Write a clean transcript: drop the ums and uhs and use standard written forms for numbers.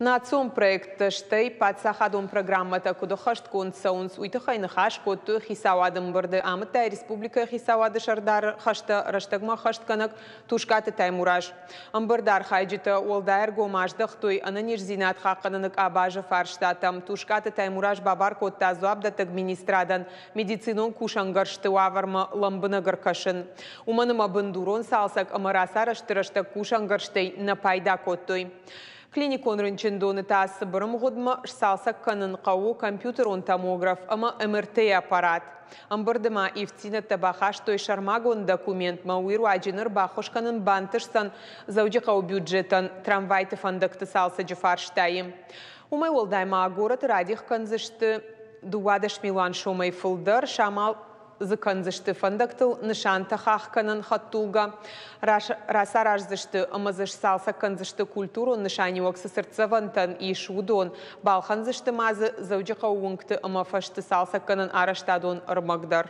Национ проекттӕ, стӕй паддзахадон программӕтӕ куыд ӕххӕстгонд цӕуынц, уый тыххӕй ныхас кодтой хицауады ӕмбырды. Амыдта республикӕйы хицауады сӕрдары хӕстӕ рӕстӕгмӕ ӕххӕстгӕнӕг Тускъаты Таймураз. Ӕмбырды архайджытӕ уӕлдай ӕргом аздӕхтой ӕнӕниздзинад хъахъхъӕныны къабазы фарстатӕм. Тускъаты Таймураз бабар кодта дзуапдӕттӕг министрадӕн медицинон кусӕнгӕрзты уавӕрмӕ лӕмбынӕг ӕркӕсын. Уымӕн ӕмӕ бындурон цалцӕг ӕмӕ рацарӕзты рӕстӕг кусӕнгӕрзтӕй нӕ пайда кодтой. Клиникон рынчындоны та цыбыр ӕмгъуыдмӕ сцалцӕг кӕнын хъӕуы компьютерон томограф ӕмӕ МРТ-йы аппарат. Ӕмбырды ма ивддзинӕдтӕ бахастой сӕрмагонд документмӕ, уый руаджы ныр баххуыс кӕнын бантысдзӕн Дзӕуджыхъӕуы бюджетӕн трамвайты фӕндӕгты цалцӕджы фарстайы. Уымӕй уӕлдай ма горӕты радих кӕндзысты 12 милуан сомӕй фылдӕр, самал дзы кӕндзысты фӕндӕгтыл нысантӕ хахх кӕнӕн хӕдтулгӕ, рацараздзысты ӕмӕ дзы сцалцӕг кӕндзысты культурон нысаниуӕг цы цыртдзӕвӕнтӕн ис, уыдон, балхӕндзысты ма дзы Дзӕуджыхъӕуы уынгты ӕмӕ фӕзты цалцӕггӕнӕн арӕзтадон ӕрмӕг дӕр.